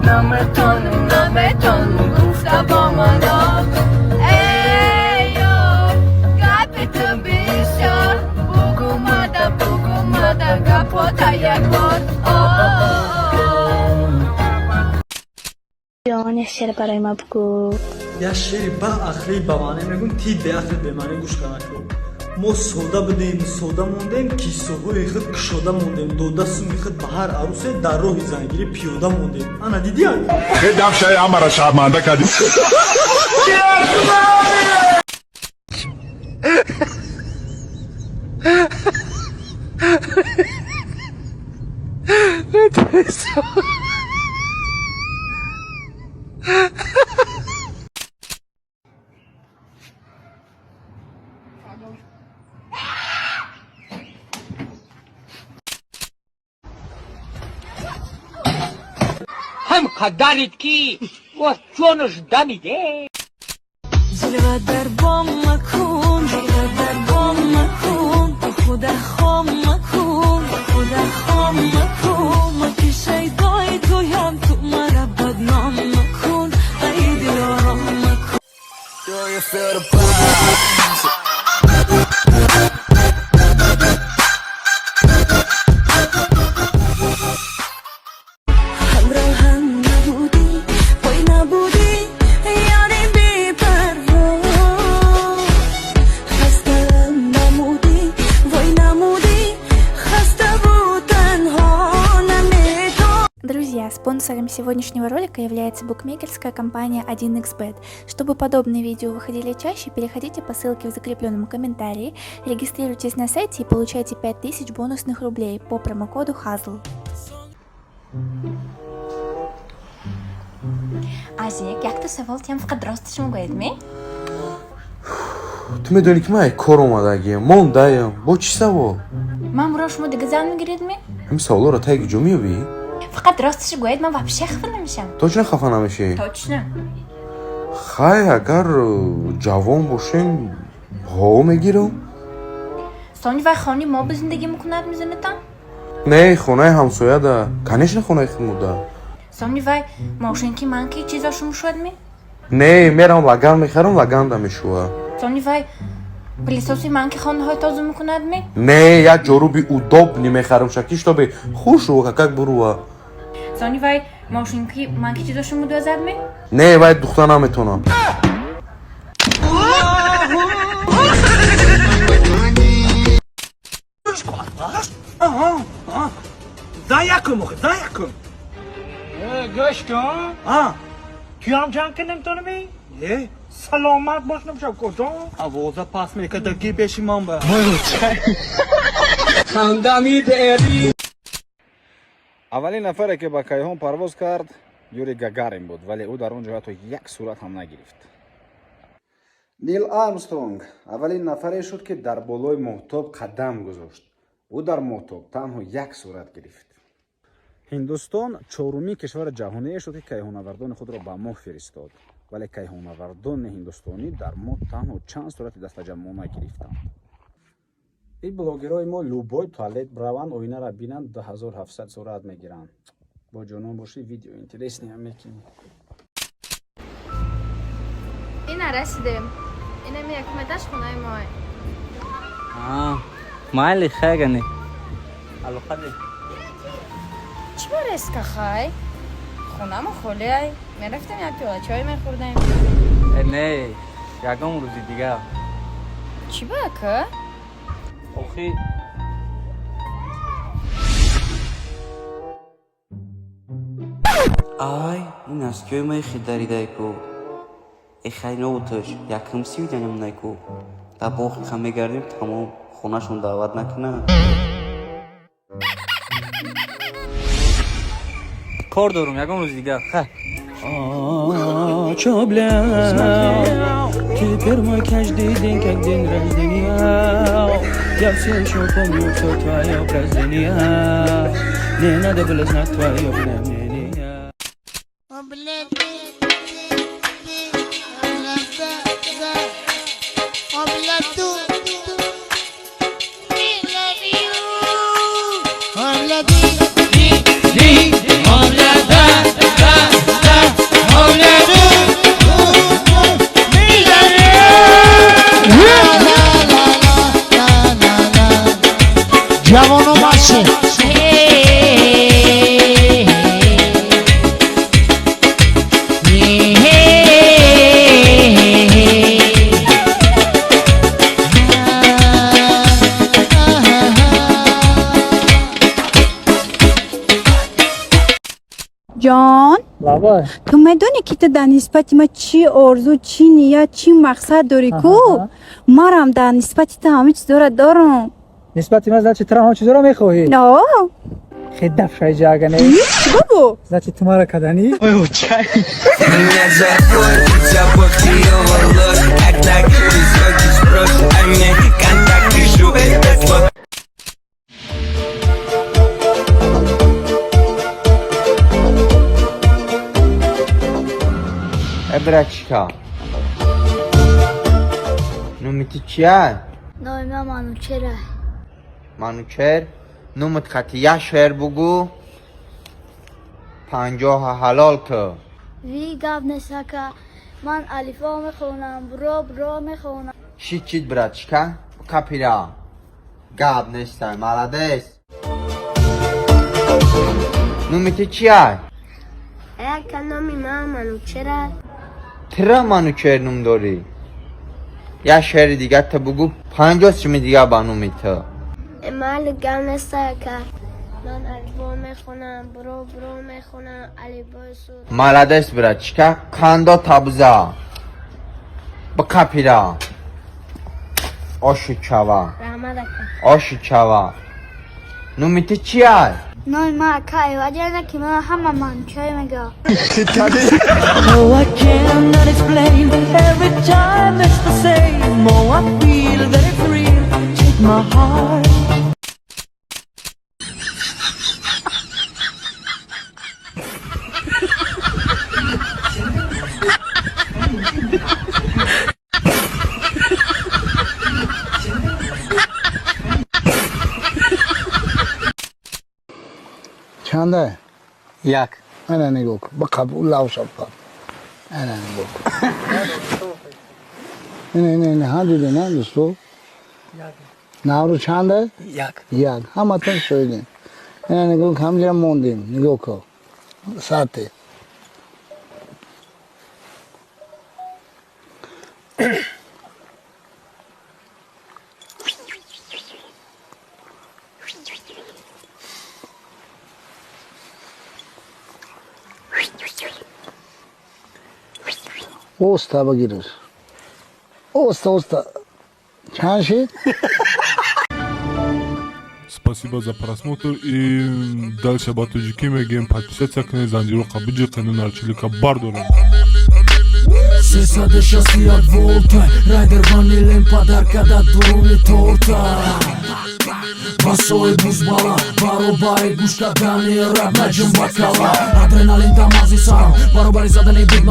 Наметонам, наметонам гуфта бо мано. Эй ёр, гапи ту бисёр. Бугу мада, бугу мада гапота як бор. Ҷон, як шеър барои ма бугӯ. Як шеъри баақлӣ ба маъне мегӯм, ти беақли бемаъне гӯш карнако. Мо сода будем, сода мондем, кисоҳои худ кушода мондем, дода суми худ ба ҳар арусе, дар роҳи зангирӣ пиёда мондем. Ана дидӣ? Хеле ҳамаро шарманда кардӣ. Ҳам қадарит ки ҷонаш дамиде. Ҷилва дар бом макун, ҷилва дар бом макун, ту худа хом макун, худа хом макун. Ма ки шайдои туям, ту мара бадном макун, ай дилором макун. Do you feel the vibes? Ҳамроҳам набудӣ, вой набудӣ, ёри бепарво. Хастаам намудӣ, вой намудӣ, хаставу танҳо наметон. Друзья, спонсором сегодняшнего ролика является букмекерская компания 1xBet. Чтобы подобные видео выходили чаще, переходите по ссылке в закрепленном комментарии, регистрируйтесь на сайте и получайте 5000 бонусных рублей по промокоду HAZL. Азик, якта савол тиям, фақат росташро гӯед ме? Ту медонӣ, ки ман кор омадагиям, мондаям. Бо чӣ савол? Ман буро шумо дига зан мегиред ме? Ҳамин саволҳоро таги ҷо меёбӣ? Фақат росташро гӯед, ман вообще хафа намешам. Точно хафа намешӣ? Точно. Хай, агар ҷавон бошем, ҳо, мегирам. Сони вай хони мо ба зиндагӣ мекунад мизанатан? Не, хонаи ҳамсояда, конечно, хонаи худмуда. Сони вай мошинки ман ки чизошо мушуад ме? Не, мерам лаган мехарам, лаганда мешува. Сони вай пылесоси ман ки хонаҳои тоза мекунад ме? Не, як ҷоруби удобный мехарам, шаки, чтобы хушу какак бурува. Сони вай мошинки ман ки чизошо мудозад ме? Не, вай духта наметонам. За якум, охи, за якум. Гӯш кун. А. Туям ҷанг ка наметонами? Не. Саломат бош, намешав кожон. Овоза пас мекардаги беши ман ба. Хандами дери. Аввалин нафаре, ки ба кайҳон парвоз кард, Юрий Гагарин буд, вале ӯ дар он ҷо ҳатто як сурат ҳам нагирифт. Нил Армстронг аввалин нафаре шуд, ки дар болои моҳтоб қадам гузошт. Ӯ дар моҳтоб танҳо як сурат гирифт. Ҳиндустон чорумин кишвари ҷаҳоние шуд, ки кайҳоннавардони худро ба моҳ фиристод, вале кайҳоннавардони ҳиндустонӣ дар моҳ танҳо чанд сурати дастаҷамъона гирифтанд. Ин блогерои мо любой туалет раванд, оинара бинанд, 2700 сурат мегиранд. Бо ҷонон бошӣ, видео интересный ам мекунӣ. Ина расидем, инами якметаш хонаи моe. Майли, хайгани, алоқаде. Чӣ ба резко хай? Хонамо холиай, мерафтем, як пиёла чой мехӯрдем. Не, ягон рӯзи дигар. Чӣ ба, ака? Охи. Ай, ин носкиҳои маи хел даридайку. Эхай новуташ, якум свиданиямнайку. Дар боғи қа мегардем, тамом, хонашон даъват накунад. Кор дорум, ягон рӯзи дигар, хай. Чё, бля, теперь мой каждый день как день рождения. Я все еще помню все твое празднение. Не надо было знать твое мнение. Di, di, Ҷон. Лабай. Ту медонӣ, ки ту дар нисбати ман чӣ орзу, чӣ ният, чӣ мақсад дорӣ ку? Марам дар нисбати ту ҳамин чизора дорам. Нисбати ман, значит, тура ҳамон чизоро мехоҳӣ? О. Хе дафшай ҷагане. Чӣ бобо? Значит, ту мара каданӣ? Меня зовут запах ее волос. Когда высокий спрос, а не контакт. Пишу этот вот. Э, братчика. Номи ту чия? Номи ман Манучера. Манучер? Номат хати як шеър бугӯ. 50 ҳалол ку. Ви гап несака. Ман алифо мехонам, бро бро мехонам. Шит, чит, братчика. Капира. Гап нестай, молодец. Номи ту чия? Яка, номи ман Манучера. Тира Манучер ном дорӣ? Як шеъри дигар ту бугӯ, 50 сими дигар ба номи ту. Мали, гап несака. Ман алифо мехонам, бро бро мехонам, алифбои сур. Молодец, братчика. Кандо табза. Бикапира. Оши чава. Раҳмат, ака. Оши чава. Номи ту чия? Номи ман ака Эваҷана, ки ман ҳама Манучер мега. Oh, I cannot explain. Every time it's the same. Oh, I feel that it's real. Take my heart. Чанда? Як. Ана нигоҳ кун, биқаб, ӯ лавша биқаб. Ана нигоҳ кун. Ина, ина, ина, ҳа, дидин, ҳа, дӯсто? Наврӯз чанда? Як. Як. Ҳаматон шоҳидем. Ина нигоҳ кун, ҳамҷа мондем, нигоҳ кун. Саате. Оста бигириш. Оста, оста. Чанд шид? Спасибо за просмотр и дальше ба тоҷикӣ мегӯем: подписаться кунед, занҷироқа биҷиқену нарчилика бардорем. 361 волта. Райдер ванилем падарка да дуруни торта. Басои бузбала баробари гӯш кардани рэп наҷим бакала. Адреналин да мағзи сарам баробари задани бит.